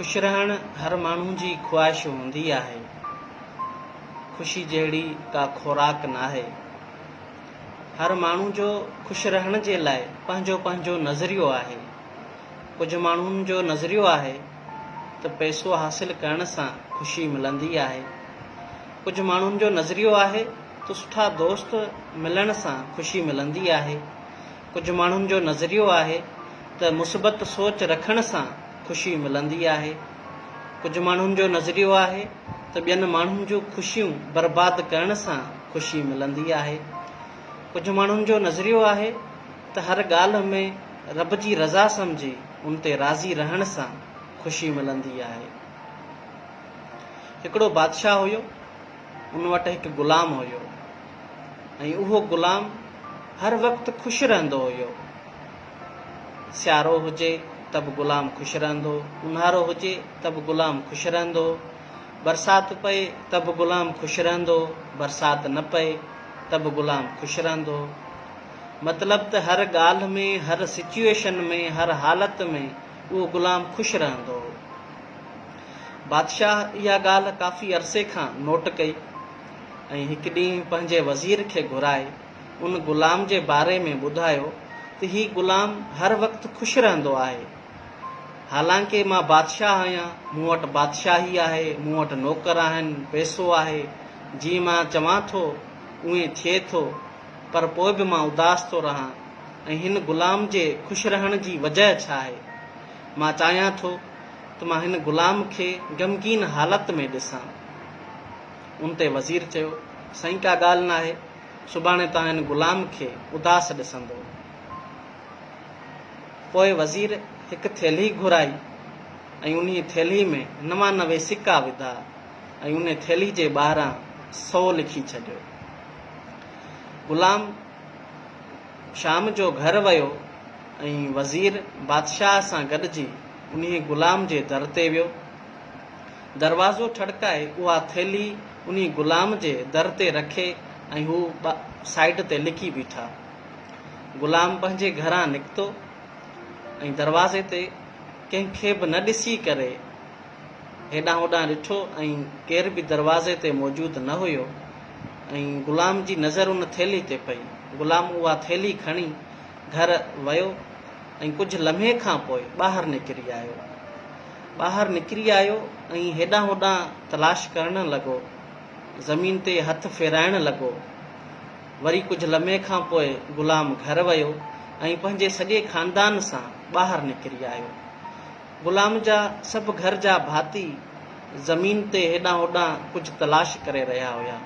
خوش رهڻ هر ماڻهو جي خواهش هوندي آهي. خوشي جهڙي ڪا خوراڪ ناهي. هر ماڻهو جو خوش رهڻ جي لاء پنهنجو پنهنجو نظريو آهي. ڪجهه ماڻهن جو نظريو آهي ته پئسو حاصل ڪرڻ سان خوشي ملندي آهي. ڪجهه ماڻهن جو نظريو آهي ته سٺا دوست ملڻ سان خوشي ملندي آهي. ڪجهه ماڻهن جو نظريو آهي ته مثبت سوچ رکڻ سان خوشي ملندي آهي. ڪجهه ماڻهن جو نظريو آهي ته ٻين ماڻهن جون خوشيون برباد ڪرڻ سان خوشي ملندي آهي. ڪجهه ماڻهن جو نظريو آهي ته هر ڳالهه ۾ رب جي رضا سمجهي ان تي راضي رهڻ سان خوشي ملندي آهي. هڪڙو بادشاهه هيو، ان وٽ هڪ غلام هيو ۽ اهو غلام هر وقت خوش رهندو هيو. سيارو هجي ته به غلام خوش رهندو، اونهارو هجي ته به غلام خوش رهندو، برسات پئي ته به غلام خوش رهندو، برسات نه پئي ته به غلام خوش رهندو. مطلب ته هر ڳالهه ۾، هر سچوئيشن ۾، هر حالت ۾ اهو غلام خوش رهندو هو. بادشاهه اها ڳالهه ڪافي عرصي کان نوٽ ڪئي ۽ هڪ ڏينهن پنهنجي وزير کي گهرائي ان غلام جي باري ۾ ٻڌايو ته هي غلام هر وقت خوش رهندو آهي. حالانڪه مان بادشاهه آهيان، مون وٽ بادشاهي آهي، مون وٽ نوڪر آهن، پئسو آهي، جيئن مان چوان ٿو، اونئين ٿئي ٿو، پر پوء به مان اداس ٿو رهان ۽ هن غلام جي خوش رهڻ جي وجهه ڇا آهي؟ مان چاهيان ٿو ته مان هن غلام کي غمگين حالت ۾ ڏسان. ان تي وزير چيو، سائين ڪا ڳالهه ناهي، سڀاڻي توهان هن غلام کي اداس ڏسندو. پوء وزير هڪ ٿيلهي گهرائي ۽ انهيء ٿيلهي ۾ 99 سڪا وڌا ۽ انهيء ٿيلهي جي ٻاهران سئو لکي ڇڏيو. غلام شام جو گهر ويو ۽ وزير بادشاهه سان گڏجي انهيء غلام جي در تي ويو. دروازو ٺڙڪائي اها ٿيلهي انهي غلام جي در تي رکي ۽ هو سائيڊ تي لڪي بيٺا. غلام پنهنجي گهران نڪتو ۽ دروازي تي ڪنهن کي به نه ڏسي ڪري هيڏانهن هوڏانهن ڏٺو ۽ ڪير به دروازي تي موجود نه هيو ۽ غلام جي نظر ان ٿيلهي تي پئي. غلام اها ٿيلهي کڻي گهر ويو ۽ ڪجهه لمحي کان پوء ٻاهر نڪري آيو. ٻاهر نڪري آيو ۽ هيڏانهن هوڏانهن تلاش ڪرڻ لڳو. زمين تي هٿ ڦيرائڻ لڳو. وري ڪجهه لمحي کان پوء غلام گهر ويو ۽ پنهنجي سڄي خاندان سان ٻاهر نڪري آيو. غلام جا سڀ گهر جا ڀاتي زمين تي هيڏانهن هوڏانهن ڪجهه تلاش ڪري رهيا هيا.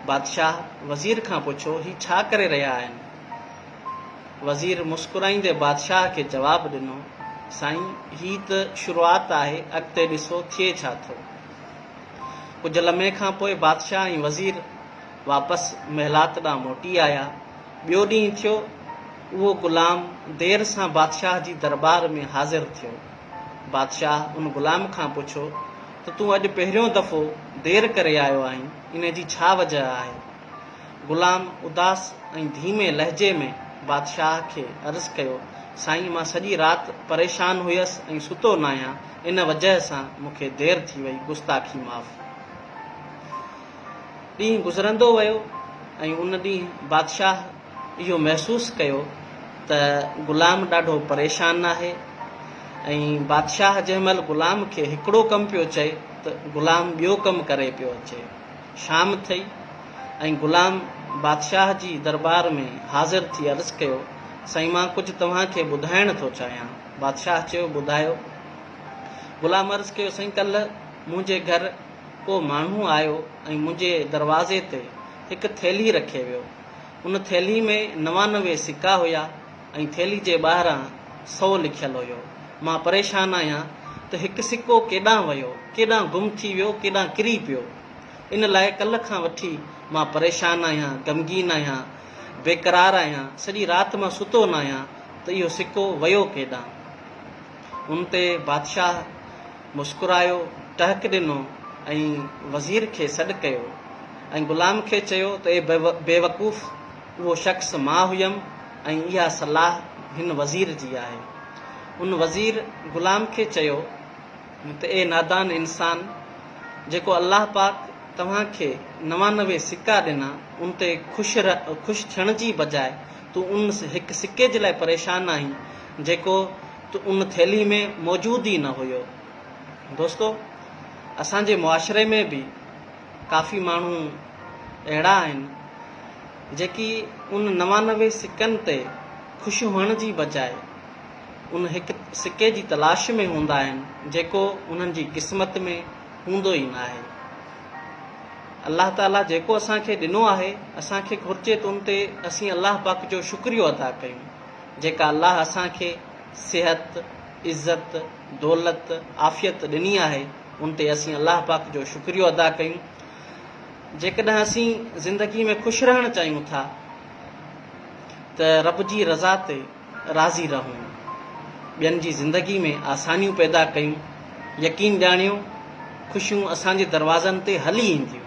بادشاهه وزير کان پڇيو، هي ڇا ڪري رهيا آهن؟ وزير مسڪرائيندي بادشاهه کي جواب ڏنو، سائين هي ته شروعات آهي، اڳتي ڏسو ٿئي ڇا ٿو. ڪجهه لمحي کان پوء بادشاهه ۽ وزير واپس محلات ڏانهن موٽي آيا. ٻيو ڏينهن ٿيو، اهو غلام دير سان بادشاهه جي درٻار ۾ حاضر ٿيو. بادشاهه ان غلام کان پڇيو ته تون اڄ پهريون دفعو دير ڪري آيو آهين، ان جي ڇا وجهه آهي؟ غلام اداس ۽ ڌيمي لهجي ۾ بادشاهه کي عرض ڪيو، سائين مان سڄي رات پريشان هيس ۽ ستو ناهيان، ان وجهه سان مون کي دير ٿي وئي، گستاخي معاف. ڏينهن گذرندو ويو ۽ ان ڏينهن بادشاهه اهو محسوس ڪيو ته غلام ڏاڍو پريشان آهي ۽ بادشاهه جنهن مهل غلام کي هڪڙو ڪم پيو چئي ته غلام ٻيو ڪم ڪري پيو اچي. شام ٿئي ۽ غلام بادشاهه جي درٻار ۾ حاضر ٿي عرض ڪيو، سائين مان ڪجهه توهان کي ٻڌائڻ ٿو چاهيان. بادشاهه چيو، ٻڌايو. غلام عرض ڪيو، سائين ڪلهه منهنجي گهر ڪو ماڻهو آيو ۽ منهنجي دروازي تي هڪ ٿيلهي رکي ويو. ان ٿيلهي ۾ 99 سڪا هيا ۽ ٿيلهي جي ٻاهران سئو لکيل هيو. مان پريشان آهيان ته هڪ سڪو ڪيڏانهن ويو، ڪيڏانهن گم ٿي ويو، ڪيڏانهن ڪري پيو. ان لاء ڪلهه کان وٺي مان پريشان آهيان، غمگين آهيان، بيقرار آهيان، سڄي رات مان ستو ناهيان ته اهو سڪو ويو ڪيڏانهن. ان تي بادشاهه مسڪرايو، ٽهڪ ڏنو ۽ وزير کي سڏ ڪيو ۽ غلام کي چيو ته اي بيوقوف! اهو شخص مان هيم ۽ اها صلاح هن وزير جي آهي. ان وزير غلام کي چيو ته اي نادان انسان! جيڪو الله پاڪ توهان کي 99 سڪا ڏنا ان تي خوش خوش ٿيڻ جي بجاء تون ان هڪ سڪي جي لاء پريشان آهين جيڪو ان ٿيلهي ۾ موجود ئي نه هيو. دوستو! اسان جي معاشري ۾ به ڪافي ماڻهو اهڙا آهن جيڪي ان 99 سڪن تي خوش هئڻ جي بجاء ان هڪ سڪي جي تلاش ۾ هوندا آهن جيڪو انهن جي قسمت ۾ هوندو ئي ناهي. الله تعاليٰ جيڪو اسان کي ڏنو آهي اسان کي گهرجي ته ان تي اسين الله پاڪ جو شڪريو ادا ڪيون جيڪا الله اسان کي صحت، عزت، دولت، عافيت ڏني آهي ان تي اسين الله پاڪ جو شڪريو ادا ڪيون. جيڪڏهن اسين زندگي ۾ خوش رهڻ چاهيون ٿا ته رب جي رضا تي راضي رهون، ٻين جي زندگي ۾ آسانيون پيدا ڪيون، يقين ڄاڻيو خوشيون اسان جي دروازن تي هلي اينديون.